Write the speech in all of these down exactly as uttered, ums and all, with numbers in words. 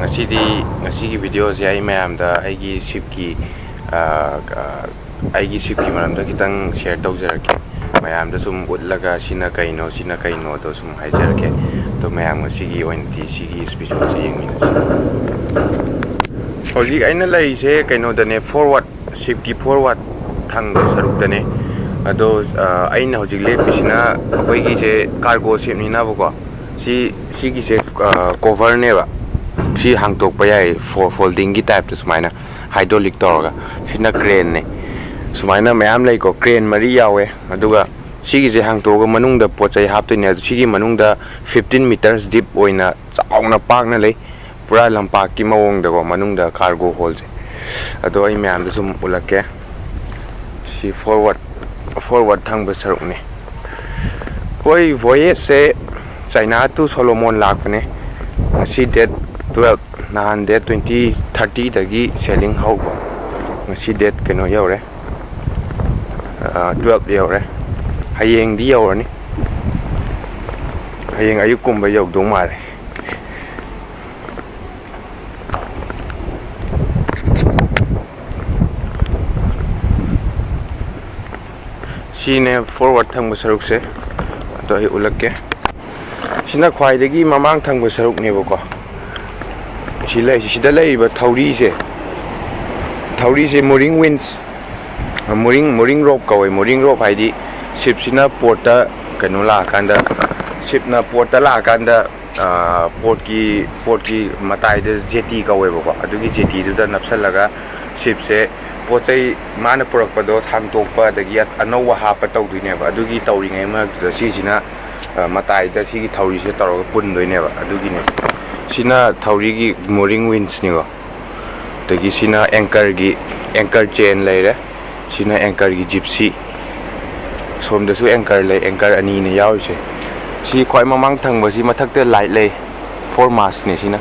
ꯉꯁꯤꯗꯤ, ꯉꯁꯤꯒꯤ ꯚꯤꯗꯤꯑꯣꯁꯦ ꯑꯩ ꯃꯌꯥꯝꯗ ꯑꯩꯒꯤ ꯁꯤꯞꯀꯤ, ꯑ, ꯑ, ꯑꯩꯒꯤ ꯁꯤꯞꯀꯤ ꯃꯔꯝꯗ ꯈꯤꯇꯪ ꯁꯤꯌꯔ ꯇꯧꯖꯔꯛꯀꯦ꯫ ꯃꯌꯥꯝꯗ ꯁꯨꯝ ꯎꯠꯂꯒ ꯁꯤꯅ ꯀꯩꯅꯣ, ꯁꯤꯅ ꯀꯩꯅꯣꯗꯣ ꯁꯨꯝ ꯍꯥꯏꯖꯔꯛꯀꯦ꯫ ꯑꯗꯣ ꯃꯌꯥꯝ ꯉꯁꯤꯒꯤ ꯑꯣꯏꯅꯗꯤ ꯁꯤꯒꯤ ꯏꯁꯄꯤꯁꯣꯠꯁꯦ ꯌꯦꯡꯃꯤꯟꯅꯁꯤ꯫ ꯍꯧꯖꯤꯛ ꯑꯩꯅ ꯂꯩꯔꯤꯁꯦ ꯀꯩꯅꯣꯗꯅꯦ, ꯐꯣꯔꯋꯥꯔꯗ, ꯁꯤꯞꯀꯤ ꯐꯣꯔꯋꯥꯔꯗ ꯊꯪꯕ ꯁꯔꯨꯛꯇꯅꯦ꯫ ꯑꯗꯣ, ꯑ, ꯑꯩꯅ ꯍꯧꯖꯤꯛ ꯂꯦꯞꯄꯤꯁꯤꯅ ꯑꯩꯈꯣꯏꯒꯤꯁꯦ ꯀꯥꯔꯒꯣ ꯁꯤꯞꯅꯤꯅꯕꯀꯣ꯫ ꯁꯤ, ꯁꯤꯒꯤꯁꯦ, ꯑ, ꯀꯣꯚꯔꯅꯦꯕ꯫ ꯁꯤ ꯍꯥꯡꯇꯣꯛꯄ ꯌꯥꯏ, ꯐꯣ-, ꯐꯣꯜꯗꯤꯡꯒꯤ ꯇꯥꯏꯞꯇ ꯁꯨꯃꯥꯏꯅ ꯍꯥꯏꯗ꯭ꯔꯣꯂꯤꯛ ꯇꯧꯔꯒ꯫ ꯁꯤꯅ ꯀ꯭ꯔꯦꯟꯅꯦ꯫ ꯁꯨꯃꯥꯏꯅ ꯃꯌꯥꯝ ꯂꯩꯀꯣ, ꯀ꯭ꯔꯦꯟ ꯃꯔꯤ ꯌꯥꯎꯋꯦ꯫ ꯑꯗꯨꯒ ꯁꯤꯒꯤꯁꯦ ꯍꯥꯡꯇꯣꯛꯑꯒ ꯃꯅꯨꯡꯗ ꯄꯣꯠ ꯆꯩ ꯍꯥꯞꯇꯣꯏꯅꯦ꯫ ꯑꯗꯨ ꯁꯤꯒꯤ ꯃꯅꯨꯡꯗ fifteen meters deep ꯑꯣꯏꯅ ꯆꯥꯎꯅ ꯄꯥꯛꯅ ꯂꯩ꯫ ꯄꯨꯔꯥ ꯂꯝꯄꯥꯛꯀꯤ ꯃꯑꯣꯡꯗꯀꯣ, ꯃꯅꯨꯡꯗ ꯀꯥꯔꯒꯣ ꯍꯣꯜꯁꯦ꯫ ꯑꯗꯣ ꯑꯩ ꯃꯌꯥꯝꯗ ꯁꯨꯝ ꯎꯠꯂꯛꯀꯦ꯫ ꯁꯤ ꯐꯣꯔꯋꯥꯔꯗ, ꯐꯣꯔꯋꯥꯔꯗ ꯊꯪꯕ ꯁꯔꯨꯛꯅꯦ꯫ ꯑꯩꯈꯣꯏ ꯚꯣꯌꯦꯖꯁꯦ China to Solomon ꯂꯥꯛꯄꯅꯦ꯫ ꯉꯁꯤ date twelve, ꯅꯍꯥꯟ date twenty, thirtyꯗꯒꯤ sailing ꯍꯧꯕ꯫ ꯉꯁꯤ date ꯀꯩꯅꯣ ꯌꯧꯔꯦ, ꯑ, twelve ꯌꯧꯔꯦ꯫ ꯍꯌꯦꯡꯗꯤ ꯌꯧꯔꯅꯤ꯫ ꯍꯌꯦꯡ ꯑꯌꯨꯛꯀꯨꯝꯕ ꯌꯧꯗꯧ ꯃꯥꯜꯂꯦ꯫ ꯁꯤꯅꯦ ꯐꯣꯔꯋꯥꯔꯗ ꯊꯪꯕ ꯁꯔꯨꯛꯁꯦ꯫ ꯑꯗꯣ ꯑꯩ ꯎꯠꯂꯛꯀꯦ꯫ ꯁꯤꯅ ꯈ꯭ꯋꯥꯏꯗꯒꯤ ꯃꯃꯥꯡ ꯊꯪꯕ ꯁꯔꯨꯛꯅꯦꯕꯀꯣ꯫ ꯁꯤ ꯂꯩ-, ꯁꯤꯗ ꯂꯩꯔꯤꯕ ꯊꯧꯔꯤꯁꯦ, ꯊꯧꯔꯤꯁꯦ mooring winch, mooring, mooring rope ꯀꯧꯋꯦ꯫ Mooring rope ꯍꯥꯏꯗꯤ ꯁꯤꯞꯁꯤꯅ ꯄꯣꯔꯠꯇ ꯀꯩꯅꯣ ꯂꯥꯛꯑꯀꯥꯟꯗ, ꯁꯤꯞꯅ ꯄꯣꯔꯠꯇ ꯂꯥꯛꯑꯀꯥꯟꯗ, ꯑ, ꯄꯣꯔꯠꯀꯤ, ꯄꯣꯔꯠꯀꯤ ꯃꯇꯥꯏꯗ jetty ꯀꯧꯋꯦꯕꯀꯣ꯫ ꯑꯗꯨꯒꯤ jettyꯗꯨꯗ ꯅꯞꯁꯜꯂꯒ ꯁꯤꯞꯁꯦ ꯄꯣꯠ ꯆꯩ ꯃꯥꯅ ꯄꯨꯔꯛꯄꯗꯣ ꯊꯥꯡꯇꯣꯛꯄ ꯑꯗꯒꯤ ꯑꯅꯧꯕ ꯍꯥꯞꯄ ꯇꯧꯗꯣꯏꯅꯦꯕ꯫ ꯑꯗꯨꯒꯤ ꯇꯧꯔꯤꯉꯩ ꯃꯔꯛꯇꯨꯗ ꯁꯤꯁꯤꯅ, ꯑ, ꯃꯇꯥꯏꯗ ꯁꯤꯒꯤ ꯊꯧꯔꯤꯁꯦ ꯇꯧꯔꯒ ꯄꯨꯟꯗꯣꯏꯅꯦꯕ꯫ ꯑꯗꯨꯒꯤꯅꯦ꯫ ꯁꯤꯅ ꯊꯧꯔꯤꯒꯤ mooring winchꯅꯤꯀꯣ꯫ ꯑꯗꯒꯤ ꯁꯤꯅ anchorꯒꯤ, anchor chain ꯂꯩꯔꯦ꯫ ꯁꯤꯅ anchorꯒꯤ gypsy꯫ ꯁꯣꯝꯗꯁꯨ anchor ꯂꯩ, anchor ꯑꯅꯤꯅꯦ ꯌꯥꯎꯔꯤꯁꯦ꯫ ꯁꯤ ꯈ꯭ꯋꯥꯏ ꯃꯃꯥꯡ ꯊꯪꯕꯁꯤ ꯃꯊꯛꯇ light ꯂꯩ, foremastꯅꯦ ꯁꯤꯅ꯫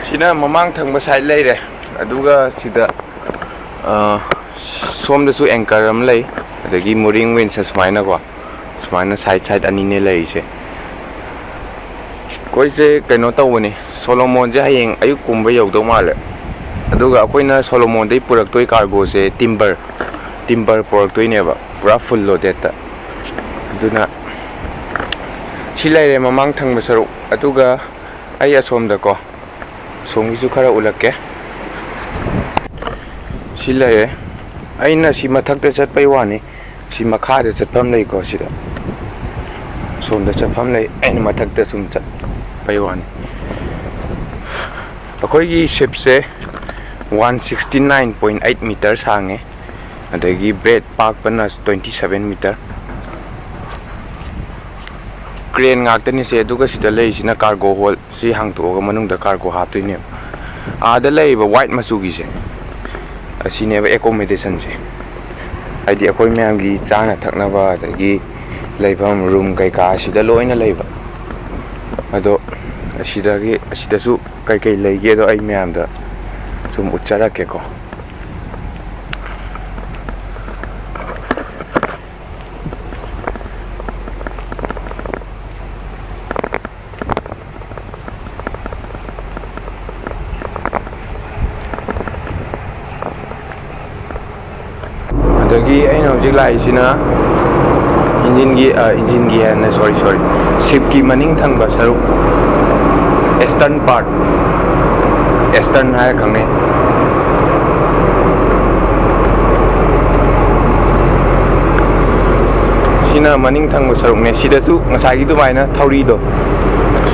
ꯁꯤꯅ ꯃꯃꯥꯡ ꯊꯪꯕ side ꯂꯩꯔꯦ꯫ ꯑꯗꯨꯒ ꯁꯤꯗ, ꯑ, ꯁꯣꯝꯗꯁꯨ anchor ꯑꯃ ꯂꯩ, ꯑꯗꯒꯤ mooring winch ꯁꯨꯃꯥꯏꯅꯀꯣ, ꯁꯨꯃꯥꯏꯅ side side ꯑꯅꯤꯅꯦ ꯂꯩꯔꯤꯁꯦ꯫ ꯑꯩꯈꯣꯏꯁꯦ ꯀꯩꯅꯣ ꯇꯧꯕꯅꯤ, ꯁꯣꯂꯣꯃꯣꯟꯁꯦ ꯍꯌꯦꯡ ꯑꯌꯨꯛ ꯀꯨꯝꯕ ꯌꯧꯗꯧ ꯃꯥꯜꯂꯦ꯫ ꯑꯗꯨꯒ ꯑꯩꯈꯣꯏꯅ ꯁꯣꯂꯣꯃꯣꯟꯗꯩ ꯄꯨꯔꯛꯇꯣꯏ cargo ꯁꯦ timber, timber ꯄꯨꯔꯛꯇꯣꯏꯅꯦꯕ, ꯄꯨꯔꯥ full loaded ꯇ꯫ ꯑꯗꯨꯅ ꯁꯤ ꯂꯩꯔꯦ ꯃꯃꯥꯡ ꯊꯪꯕ ꯁꯔꯨꯛ꯫ ꯑꯗꯨꯒ ꯑꯩ ꯑꯁꯣꯝꯗꯀꯣ, ꯁꯣꯝꯒꯤꯁꯨ ꯈꯔ ꯎꯠꯂꯛꯀꯦ꯫ ꯁꯤ ꯂꯩꯔꯦ꯫ ꯑꯩꯅ ꯁꯤ ꯃꯊꯛꯇ ꯆꯠꯄꯩ ꯋꯥꯅꯤ, ꯁꯤ ꯃꯈꯥꯗ ꯆꯠꯐꯝ ꯂꯩꯀꯣ꯫ ꯁꯤꯗ, ꯁꯣꯝꯗ ꯆꯠꯐꯝ ꯂꯩ, ꯑꯩꯅ ꯃꯊꯛꯇ ꯁꯨꯝ ꯆꯠꯄꯩ ꯋꯥꯅꯤ꯫ ꯑꯩꯈꯣꯏꯒꯤ ship ꯁꯦ one sixty nine point eight meter ꯁꯥꯡꯉꯦ, ꯑꯗꯒꯤ breadth ꯄꯥꯛꯄꯅ twenty seven meter꯫ Crane ꯉꯥꯛꯇꯅꯤꯁꯦ꯫ ꯑꯗꯨꯒ ꯁꯤꯗ ꯂꯩꯔꯤꯁꯤꯅ cargo hold꯫ ꯁꯤ ꯍꯥꯡꯇꯣꯛꯑꯒ ꯃꯅꯨꯡꯗ cargo ꯍꯥꯞꯇꯣꯏꯅꯦꯕ꯫ ꯑꯥꯗ ꯂꯩꯔꯤꯕ white ꯃꯆꯨꯒꯤꯁꯦ, ꯑꯁꯤꯅꯦꯕ accommodation ꯁꯦ꯫ ꯍꯥꯏꯗꯤ ꯑꯩꯈꯣꯏ ꯃꯌꯥꯝꯒꯤ ꯆꯥꯅ ꯊꯛꯅꯕ, ꯑꯗꯒꯤ ꯂꯩꯐꯝ, room ꯀꯩꯀꯥ ꯑꯁꯤꯗ ꯂꯣꯏꯅ ꯂꯩꯕ꯫ ꯑꯗꯣ ꯑꯁꯤꯗꯒꯤ, ꯑꯁꯤꯗꯁꯨ ꯀꯩꯀꯩ ꯂꯩꯒꯦꯗꯣ ꯑꯩ ꯃꯌꯥꯝꯗ ꯁꯨꯝ ꯎꯠꯆꯔꯛꯀꯦꯀꯣ꯫ ꯑꯗꯒꯤ ꯑꯩꯅ ꯍꯧꯖꯤꯛ ꯂꯥꯛꯏꯁꯤꯅ engine ꯒꯤ, ꯑ, engine ꯒꯤ ꯍꯥꯏꯅ, sorry, sorry, ship ꯀꯤ ꯃꯅꯤꯡ ꯊꯪꯕ ꯁꯔꯨꯛ, astern part, astern ꯍꯥꯏꯔ ꯈꯪꯅꯩ꯫ ꯁꯤꯅ ꯃꯅꯤꯡ ꯊꯪꯕ ꯁꯔꯨꯛꯅꯦ꯫ ꯁꯤꯗꯁꯨ ꯉꯁꯥꯏꯒꯤ ꯑꯗꯨꯃꯥꯏꯅ ꯊꯧꯔꯤꯗꯣ,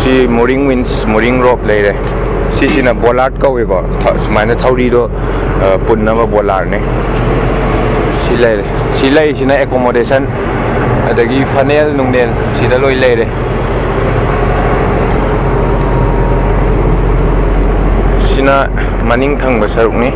ꯁꯤ mooring winch, mooring rope ꯂꯩꯔꯦ꯫ ꯁꯤꯁꯤꯅ bollard ꯀꯧꯋꯦꯀꯣ꯫ ꯊ-, ꯁꯨꯃꯥꯏꯅ ꯊꯧꯔꯤꯗꯣ, ꯑ, ꯄꯨꯟꯅꯕ bollard ꯅꯦ꯫ ꯁꯤ ꯂꯩꯔꯦ꯫ ꯁꯤ ꯂꯩꯔꯤꯁꯤꯅ accommodation, ꯑꯗꯒꯤ funnel ꯅꯨꯡꯅꯦꯜ ꯁꯤꯗ ꯂꯣꯏ ꯂꯩꯔꯦ꯫ ꯁꯤꯅ ꯃꯅꯤꯡ ꯊꯪꯕ ꯁꯔꯨꯛꯅꯤ꯫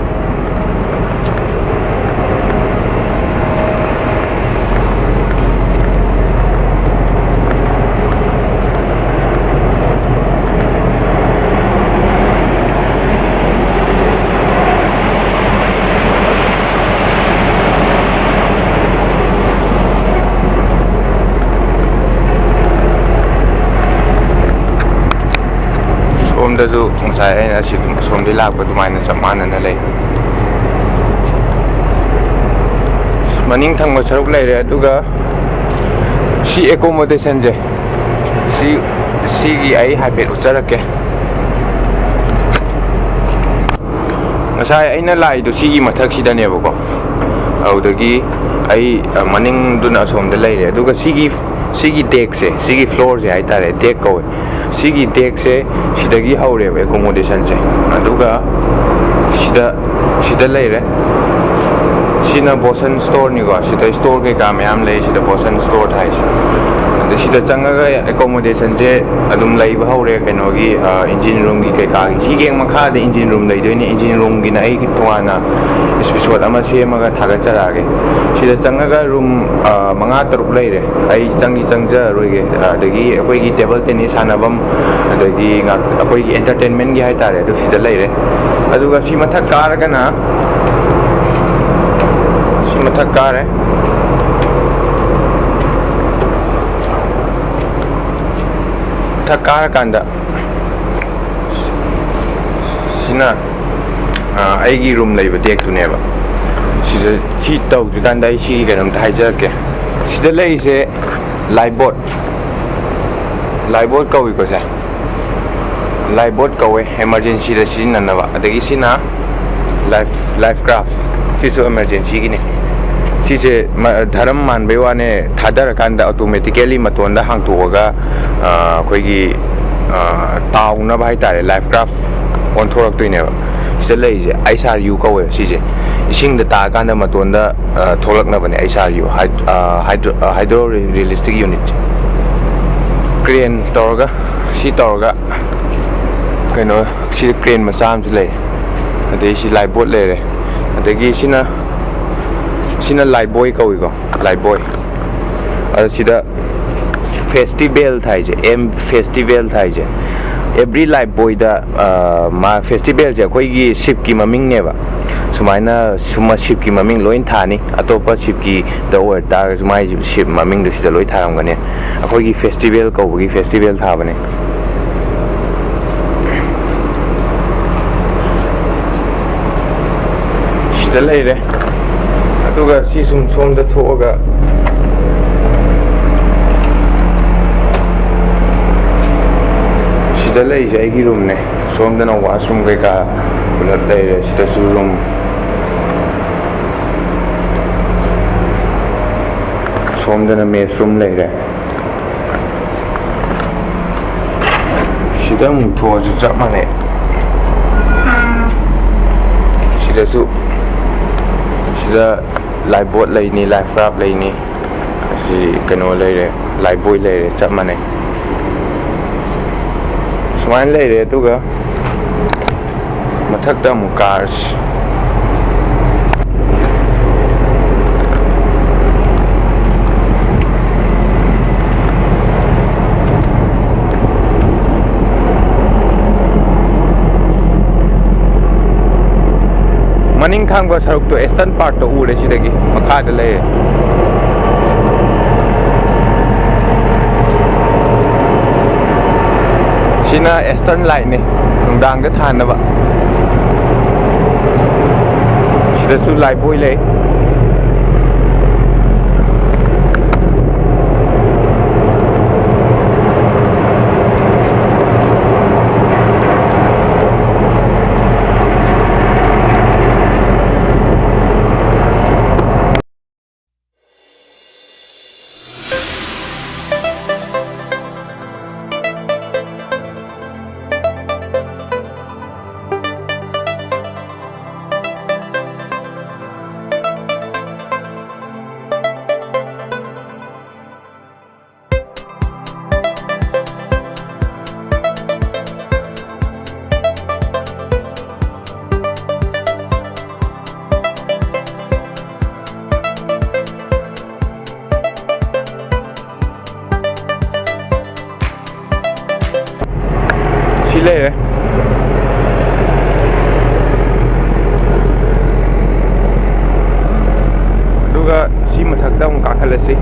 ꯁꯣꯝꯗꯁꯨ ꯉꯁꯥꯏ ꯑꯩꯅ ꯑꯁꯤ, ꯑꯁꯣꯝꯗꯒꯤ ꯂꯥꯛꯄ ꯑꯗꯨꯃꯥꯏꯅ ꯆꯞ ꯃꯥꯟꯅꯅ ꯂꯩ꯫ ꯃꯅꯤꯡ ꯊꯪꯕ ꯁꯔꯨꯛ ꯂꯩꯔꯦ꯫ ꯑꯗꯨꯒ ꯁꯤ accommodationꯁꯦ, ꯁꯤ, ꯁꯤꯒꯤ ꯑꯩ ꯍꯥꯏꯐꯦꯠ ꯎꯠꯆꯔꯛꯀꯦ꯫ ꯉꯁꯥꯏ ꯑꯩꯅ ꯂꯥꯛꯏꯗꯣ ꯁꯤꯒꯤ ꯃꯊꯛꯁꯤꯗꯅꯦꯕꯀꯣ꯫ ꯑꯗꯨꯗꯒꯤ ꯑꯩ, ꯑ, ꯃꯅꯤꯡꯗꯨꯅ ꯑꯁꯣꯝꯗ ꯂꯩꯔꯦ꯫ ꯑꯗꯨꯒ ꯁꯤꯒꯤ, ꯁꯤꯒꯤ deckꯁꯦ, ꯁꯤꯒꯤ floorꯁꯦ ꯍꯥꯏꯇꯥꯔꯦ, deck ꯀꯧꯋꯦ꯫ ꯁꯤꯒꯤ deckꯁꯦ ꯁꯤꯗꯒꯤ ꯍꯧꯔꯦꯕ accommodationꯁꯦ꯫ ꯑꯗꯨꯒ ꯁꯤꯗ, ꯁꯤꯗ ꯂꯩꯔꯦ꯫ ꯁꯤꯅ Boshan storeꯅꯤꯀꯣ꯫ ꯁꯤꯗ store ꯀꯩꯀꯥ ꯃꯌꯥꯝ ꯂꯩ꯫ ꯁꯤꯗ Boshan store ꯊꯥꯏꯁꯦ꯫ ꯑꯗ ꯁꯤꯗ ꯆꯪꯉꯒ accommodationꯁꯦ ꯑꯗꯨꯝ ꯂꯩꯕ ꯍꯧꯔꯦ꯫ ꯀꯩꯅꯣꯒꯤ, ꯑ, engine roomꯒꯤ ꯀꯩꯀꯥꯒꯤ꯫ ꯁꯤꯒꯤ ꯍꯦꯛ ꯃꯈꯥꯗ engine room ꯂꯩꯗꯣꯏꯅꯦ꯫ Engine roomꯒꯤꯅ ꯑꯩꯒꯤ ꯇꯣꯉꯥꯟꯅ episode ꯑꯃ ꯁꯦꯝꯃꯒ ꯊꯥꯒꯠꯆꯔꯛꯑꯒꯦ꯫ ꯁꯤꯗ ꯆꯪꯉꯒ room, ꯑ, ꯃꯉꯥ ꯇꯔꯨꯛ ꯂꯩꯔꯦ꯫ ꯑꯩ ꯆꯪꯗꯤ ꯆꯪꯖꯔꯔꯣꯏꯒꯦ꯫ ꯑꯗꯒꯤ ꯑꯩꯈꯣꯏꯒꯤ table tennis ꯁꯥꯟꯅꯐꯝ, ꯑꯗꯒꯤ ꯉꯥꯛ-, ꯑꯩꯈꯣꯏꯒꯤ entertainmentꯀꯤ ꯍꯥꯏꯇꯥꯔꯦ, ꯑꯗꯨ ꯁꯤꯗ ꯂꯩꯔꯦ꯫ ꯑꯗꯨꯒ ꯁꯤ ꯃꯊꯛ ꯀꯥꯔꯒꯅ, ꯁꯤ ꯃꯊꯛ ꯀꯥꯔꯦ꯫ ꯃꯊꯛ ꯀꯥꯔꯀꯥꯟꯗ ꯁꯤꯅ, ꯑ, ꯑꯩꯒꯤ room ꯂꯩꯕ deckꯇꯨꯅꯦꯕ꯫ ꯁꯤꯗ ꯁꯤ ꯇꯧꯗ꯭ꯔꯤꯀꯥꯟꯗ ꯑꯩ ꯁꯤꯒꯤ ꯀꯩꯅꯣꯝꯇ ꯍꯥꯏꯖꯔꯛꯀꯦ꯫ ꯁꯤꯗ ꯂꯩꯔꯤꯁꯦ lifeboat, lifeboat ꯀꯧꯏꯀꯣ ꯁꯦ꯫ Lifeboat ꯀꯧꯋꯦ emergencyꯗ ꯁꯤꯖꯤꯟꯅꯅꯕ꯫ ꯑꯗꯒꯤ ꯁꯤꯅ life, life craft, ꯁꯤꯁꯨ emergencyꯒꯤꯅꯦ꯫ ꯁꯤꯁꯦ ꯃ-, ꯙꯔꯝ ꯃꯥꯟꯕꯩ ꯋꯥꯅꯦ, ꯊꯥꯗꯔꯀꯥꯟꯗ automatically ꯃꯇꯣꯟꯗ ꯍꯥꯡꯇꯣꯛꯑꯒ, ꯑ, ꯑꯩꯈꯣꯏꯒꯤ, ꯑ, ꯇꯥꯎꯅꯕ ꯍꯥꯏꯇꯥꯔꯦ, life craft ꯑꯣꯟꯊꯣꯔꯛꯇꯣꯏꯅꯦꯕ꯫ ꯁꯤꯗ ꯂꯩꯔꯤꯁꯦ I S R U ꯀꯧꯋꯦ꯫ ꯁꯤꯁꯦ ꯏꯁꯤꯡꯗ ꯇꯥꯔꯀꯥꯟꯗ ꯃꯇꯣꯟꯗ, ꯑ, ꯊꯣꯛꯂꯛꯅꯕꯅꯦ꯫ I S R U, hyd-, ꯑ, hydro-, ꯑ, hydro realistic unit꯫ Crane ꯇꯧꯔꯒ, ꯁꯤ ꯇꯧꯔꯒ, ꯀꯩꯅꯣ, ꯁꯤꯗ crane ꯃꯆꯥ ꯑꯃꯁꯨ ꯂꯩ꯫ ꯑꯗꯩ ꯁꯤ lifeboat ꯂꯩꯔꯦ꯫ ꯑꯗꯒꯤ ꯁꯤꯅ, ꯁꯤꯅ lifebuoy ꯀꯧꯏꯀꯣ, lifebuoy꯫ ꯑꯗ ꯁꯤꯗ festival ꯊꯥꯏꯁꯦ, M festival ꯊꯥꯏꯁꯦ꯫ Every lifebuoyꯗ, ꯑ, ꯃꯥ festivalꯁꯦ ꯑꯩꯈꯣꯏꯒꯤ shipꯀꯤ ꯃꯃꯤꯡꯅꯦꯕ꯫ ꯁꯨꯃꯥꯏꯅ ꯁꯨꯝꯕ shipꯀꯤ ꯃꯃꯤꯡ ꯂꯣꯏ ꯊꯥꯅꯤ꯫ ꯑꯇꯣꯞꯄ shipꯀꯤꯗ ꯑꯣꯏꯇꯥꯔꯒꯁꯨ ꯃꯥꯏ ship ꯃꯃꯤꯡꯗꯣ ꯁꯤꯗ ꯂꯣꯏ ꯊꯥꯔꯝꯒꯅꯤ꯫ ꯑꯩꯈꯣꯏꯒꯤ festival ꯀꯧꯕꯒꯤ festival ꯊꯥꯕꯅꯦ꯫ ꯁꯤꯗ ꯂꯩꯔꯦ꯫ ꯑꯗꯨꯒ ꯁꯤ ꯁꯨꯝ ꯁꯣꯝꯗ ꯊꯣꯛꯑꯒ, ꯁꯤꯗ ꯂꯩꯁꯦ ꯑꯩꯒꯤ ꯔꯨꯝꯅꯦ꯫ ꯁꯣꯝꯗꯅ ꯋꯥꯁꯔꯨꯝ ꯀꯩꯀꯥ ꯄꯨꯂꯞ ꯂꯩꯔꯦ꯫ ꯁꯤꯗꯁꯨ ꯔꯨꯝ, ꯁꯣꯝꯗꯅ ꯃꯦꯁ ꯔꯨꯝ ꯂꯩꯔꯦ꯫ ꯁꯤꯗ ꯑꯃꯨꯛ ꯊꯣꯛꯑꯁꯨ ꯆꯞ ꯃꯥꯟꯅꯩ꯫ ꯁꯤꯗꯁꯨ, ꯁꯤꯗ ꯂꯥꯏꯐꯕꯣꯠ ꯂꯩꯅꯤ, ꯂꯥꯏꯐ ꯔꯥꯐ ꯂꯩꯅꯤ, ꯑꯁꯤ ꯀꯩꯅꯣ ꯂꯩꯔꯦ, ꯂꯥꯏꯐꯕꯣꯏ ꯂꯩꯔꯦ, ꯆꯞ ꯃꯥꯟꯅꯩ꯫ ꯁꯨꯃꯥꯏꯅ ꯂꯩꯔꯦ꯫ ꯑꯗꯨꯒ ꯃꯊꯛꯇ ꯑꯃꯨꯛ ꯀꯥꯔꯁꯤ꯫ ꯃꯅꯤꯡ ꯊꯪꯕ ꯁꯔꯨꯛꯇꯣ ꯑꯦꯁꯇꯟ ꯄꯥꯔꯛꯇꯣ ꯎꯔꯦ꯫ ꯁꯤꯗꯒꯤ ꯃꯈꯥꯗ ꯂꯩꯔꯦ꯫ ꯁꯤꯅ ꯑꯦꯁꯇꯔꯟ ꯂꯥꯏꯠꯅꯤ, ꯅꯨꯡꯗꯥꯡꯗ ꯊꯥꯅꯕ꯫ ꯁꯤꯗꯁꯨ ꯂꯥꯏꯐꯕꯣꯏ ꯂꯩ꯫ ꯁꯤ ꯂꯩꯔꯦ꯫ ꯑꯗꯨꯒ ꯁꯤ ꯃꯊꯛꯇ ꯑꯃꯨꯛ ꯀꯥꯈꯠꯂꯁꯤ꯫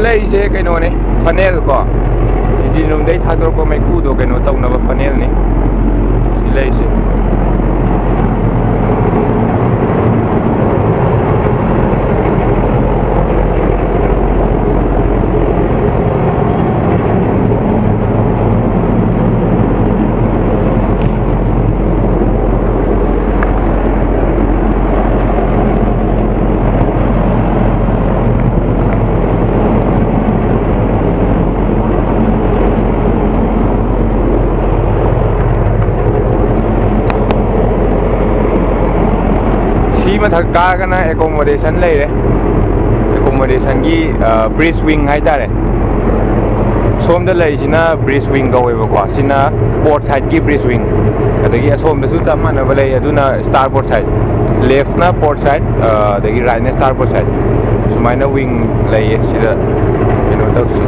ꯂꯩꯔꯤꯁꯦ ꯀꯩꯅꯣꯅꯦ, ꯐꯅꯦꯜ ꯀꯣ, ꯏꯟꯖꯤꯟ ꯔꯨꯝꯗꯩ ꯊꯥꯗꯣꯔꯛꯄ ꯃꯩꯈꯨꯗꯣ ꯀꯩꯅꯣ ꯇꯧꯅꯕ ꯐꯅꯦꯜꯅꯤ ꯁꯤ ꯂꯩꯔꯤꯁꯦ꯫ ꯁꯤ ꯃꯊꯛ ꯀꯥꯔꯒꯅ ꯑꯦꯀꯣꯃꯣꯗꯦꯁꯟ ꯂꯩꯔꯦ꯫ ꯑꯦꯀꯣꯃꯣꯗꯦꯁꯟꯒꯤ ꯕ꯭ꯔꯤꯖ ꯋꯤꯡ ꯍꯥꯏꯇꯥꯔꯦ꯫ ꯁꯣꯝꯗ ꯂꯩꯔꯤꯁꯤꯅ ꯕ꯭ꯔꯤꯖ ꯋꯤꯡ ꯀꯧꯋꯦꯕꯀꯣ꯫ ꯁꯤꯅ ꯄꯣꯔꯠ ꯁꯥꯏꯠꯀꯤ ꯕ꯭ꯔꯤꯖ ꯋꯤꯡ꯫ ꯑꯗꯒꯤ ꯑꯁꯣꯝꯗꯁꯨ ꯆꯞ ꯃꯥꯟꯅꯕ ꯂꯩ, ꯑꯗꯨꯅ ꯁ꯭ꯇꯥꯔꯕꯣꯔꯗ ꯁꯥꯏꯠ꯫ ꯂꯦꯐꯅ ꯄꯣꯔꯠ ꯁꯥꯏꯠ, ꯑ, ꯑꯗꯒꯤ ꯔꯥꯏꯠꯅ ꯁ꯭ꯇꯥꯔꯕꯣꯔꯗ ꯁꯥꯏꯠ꯫ ꯁꯨꯃꯥꯏꯅ ꯋꯤꯡ ꯂꯩꯌꯦ ꯁꯤꯗ꯫ ꯀꯩꯅꯣ ꯇꯧꯁꯤ꯫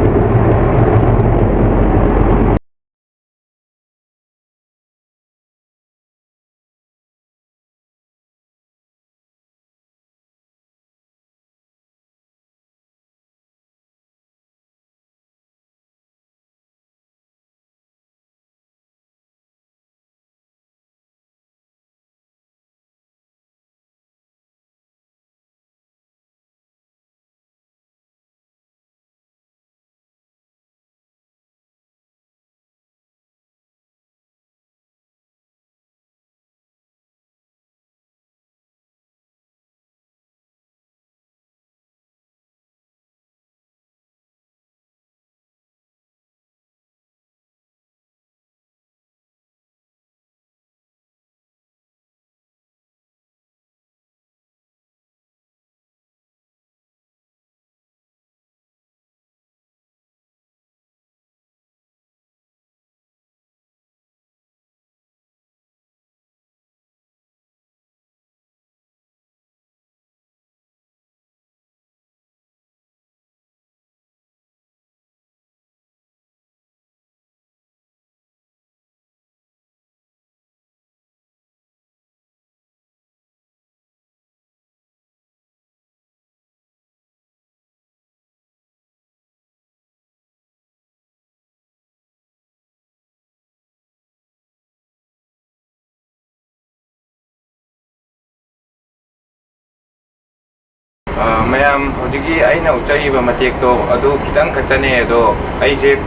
ꯑ, ꯃꯌꯥꯝ, ꯍꯧꯖꯤꯛꯀꯤ ꯑꯩꯅ ꯎꯠꯆꯔꯤꯕ ꯃꯇꯦꯛꯇꯣ ꯑꯗꯨ ꯈꯤꯇꯪ ꯈꯛꯇꯅꯦ꯫ ꯑꯗꯣ ꯑꯩꯁꯦ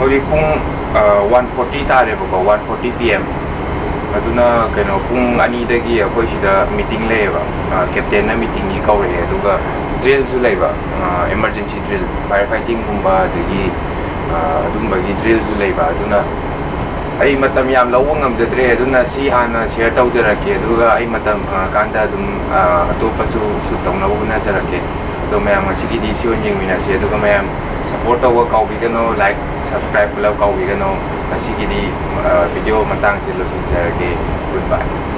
ꯍꯧꯖꯤꯛ ꯄꯨꯡ ꯋꯥꯟ ꯐꯣꯔꯇꯤ ꯇꯥꯔꯦꯕꯀꯣ, ꯋꯥꯟ ꯐꯣꯔꯇꯤ ꯄꯤ ꯑꯦꯝ꯫ ꯑꯗꯨꯅ ꯀꯩꯅꯣ, ꯄꯨꯡ ꯑꯅꯤꯗꯒꯤ ꯑꯩꯈꯣꯏ ꯁꯤꯗ ꯃꯤꯇꯤꯡ ꯂꯩꯌꯦꯕ꯫ ꯑ, ꯀꯦꯞꯇꯦꯟꯅ ꯃꯤꯇꯤꯡꯒꯤ ꯀꯧꯔꯛꯑꯦ, ꯑꯗꯨꯒ ꯗ꯭ꯔꯤꯜꯁꯨ ꯂꯩꯕ, ꯏꯃꯥꯔꯖꯦꯟꯁꯤ ꯗ꯭ꯔꯤꯜ, ꯐꯥꯏꯌꯔ ꯐꯥꯏꯇꯤꯡꯒꯨꯝꯕ, ꯑꯗꯒꯤ ꯑ, ꯑꯗꯨꯝꯕꯒꯤ ꯗ꯭ꯔꯤꯜꯁꯨ ꯂꯩꯕ꯫ ꯑꯗꯨꯅ ꯑꯩ ꯃꯇꯝ ꯌꯥꯝ ꯂꯧꯕ ꯉꯝꯖꯗ꯭ꯔꯦ, ꯑꯗꯨꯅ ꯁꯤ ꯍꯥꯟꯅ ꯁꯤꯌꯔ ꯇꯧꯖꯔꯛꯀꯦ, ꯑꯗꯨꯒ ꯑꯩ ꯃꯇꯝ ꯐꯪꯉꯀꯥꯟꯗ ꯑꯗꯨꯝ, ꯑ, ꯑꯇꯣꯞꯄꯁꯨ ꯁꯨꯠ ꯇꯧꯅꯕ ꯍꯣꯠꯅꯖꯔꯛꯀꯦ꯫ ꯑꯗꯣ ꯃꯌꯥꯝ, ꯉꯁꯤꯒꯤꯗꯤ ꯁꯤ ꯑꯣꯏꯅ ꯌꯦꯡꯃꯤꯟꯅꯁꯤ, ꯑꯗꯨꯒ ꯃꯌꯥꯝ ꯁꯞꯄꯣꯔꯠ ꯇꯧꯕ ꯀꯥꯎꯕꯤꯒꯅꯣ, ꯂꯥꯏꯛ, ꯁꯕꯁꯀ꯭ꯔꯥꯏꯕ ꯄꯨꯂꯞ ꯀꯥꯎꯕꯤꯒꯅꯣ꯫ ꯉꯁꯤꯒꯤꯗꯤ, ꯑ, ꯚꯤꯗꯤꯑꯣ ꯃꯇꯥꯡꯁꯦ ꯂꯣꯏꯁꯤꯟꯖꯔꯒꯦ꯫ Goodbye꯫